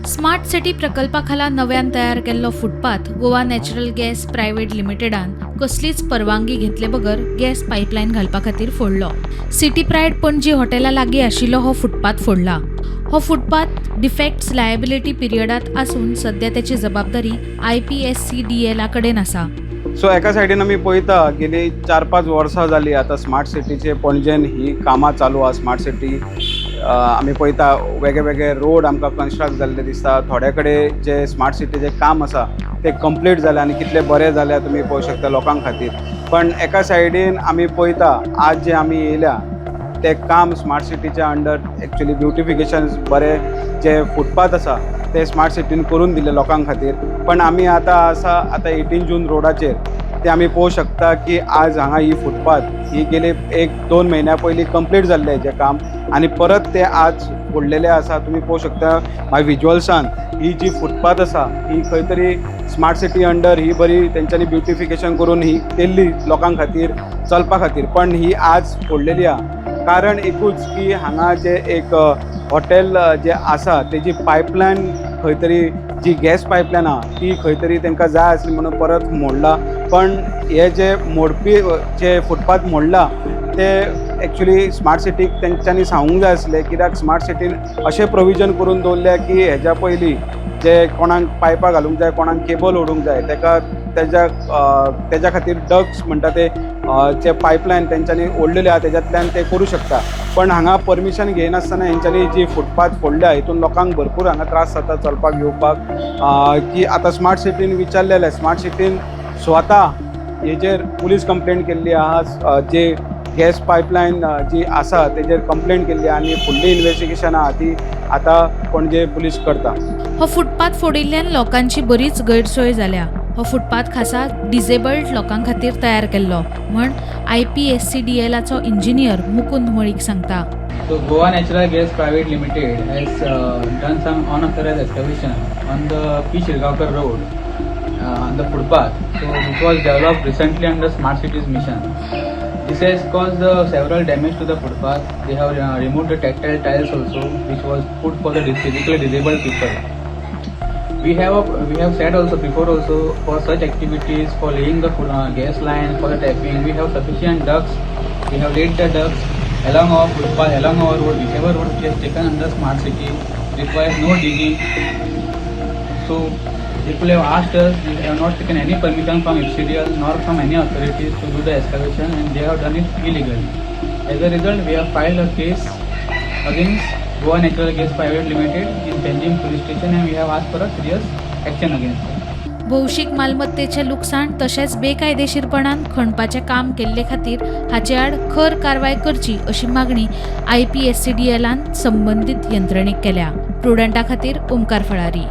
Smart city प्रकल्पा खाला नव्यान तयार केल्लो footpath Goa natural gas private लिमिटेडान कसलीच परवानगी घेतले बगर गॅस पायपलायन घालपा खातीर फोडलो. सिटी प्रायड पणजी हॉटेला लागीं आशिल्लो हो फुटपाथ फोडला. हो फुटपाथ डिफेक्ट्स लायबिलिटी पिरियडात आसून सध्या त्याची जबाबदारी आयपीएससीडीएला कडेन आसा. सो एका सायडीन आमी पळयता, गेली 4-5 वर्सां जालीं आतां स्मार्ट सिटीचे पणजेन ही कामां चालू आहा. स्मार्ट सिटी आमी पळयता, वेगळे वेगळे रोड आमकां कन्स्ट्रक्ट जाल्ले दिसता. थोडे कडेन जे स्मार्ट सिटीचें काम आसा तें कंप्लीट जालें आनी कितलें बरें जालें तुमी पळोवंक शकता लोकां खातीर. पण एका सायडीन आमी पळयता, आज जे आमी येयल्या तें काम स्मार्ट सिटीच्या अंडर एक्चुली ब्युटिफिकेशन बरें जे फुटपाथ आसा ते स्मार्ट सिटीन करून दिले लोकां खातीर. पण आमी आतां आसा आतां 18 जून रोडाचेर. ते आमी पळोवंक शकता की आज हांगा ही फुटपाथ ही गेली एक दोन म्हयन्या पयलीं कंप्लीट जाल्लें हेजें काम आनी परत ते आज फोडलेले आसा. तुमी पळोवंक शकता मागीर विज्युअल्सान, ही जी फुटपाथ आसा ही खंय तरी स्मार्ट सिटी अंडर ही बरी तेंच्यांनी ब्युटिफिकेशन करून ही केल्ली लोकां खातीर चलपा खातीर, पण ही आज फोडलेली आहा. कारण एकूच की हांगा जे एक हॉटेल जे आसा तेजी पायपलायन खंय तरी जी गॅस पायपलायन आहा ती खंय तरी तांकां जाय आसली म्हणून परत मोडला. पण हे जे मोडपी जे फुटपाथ मोडला ते एक्चुली स्मार्ट सिटीक तेंच्यांनी सांगूंक जाय आसलें, कित्याक स्मार्ट सिटीन अशें प्रोविजन करून दवरल्या की हेज्या पयलीं जे कोणाक पायपां घालूंक जाय, कोणाक केबल ओडूंक जाय, तेका तेज्या खातीर डक्स म्हणटा ते जे पायपलायन तेंच्यांनी ओडलेले आहा तेज्यांतल्यान ते करूं शकता. पण हांगा परमिशन घेयनासतना हेंच्यांनी जी फुटपाथ फोडल्या, हितून लोकांक भरपूर हांगा त्रास जाता चलपाक येवपाक की आतां स्मार्ट सिटीन विचारलेलें, स्मार्ट सिटीन स्वता हेजेर पुलीस कंप्लेंट केल्ली आहा, जे गॅस पायपलायन जी आसा तेजेर कंप्लेंट केल्ली आनी फुडली इन्वेस्टिगेशन आहा ती आतां पणजे पुलीस करता. हो फुटपाथ फोडिल्ल्यान लोकांची बरीच गैरसोय जाल्या. हो फुटपाथ खासा डिजेबल्ड लोकां खातीर तयार केल्लो म्हण आयपीएससीडीएलाचो इंजिनियर मुकुंद मळीक सांगता. So Goa Natural Gas Private Limited has done some unauthorized excavation on the P. Shirgaonkar Road on the footpath, so which was developed recently under Smart Cities Mission. This has caused several damage to the footpath. They have removed the tactile tiles also, which was put for the physically disabled people. We have said also before also, for such activities, for laying the gas line, for the tapping, we have sufficient ducts. We have laid the ducts along our footpath, along our road, whichever road which is taken under Smart City requires no digging. So people have asked us, we have not taken any permission from IPCDL nor from any authorities to do the excavation, and they have done it illegally. As a result, we have filed a case against Goa Natural Gas Private Limited in Panjim Police Station and we have asked for a serious action against them. भौशीक मालमत्तेचें लुकसाण तशेंच बेकायदेशीरपणान खणपाचें काम केल्ले खातीर हाचे आड खर कारवाय करची अशी मागणी आयपीएससीडीएलान संबंदीत यंत्रणेक केल्या. प्रुडंटा खातीर ओमकार फळारी.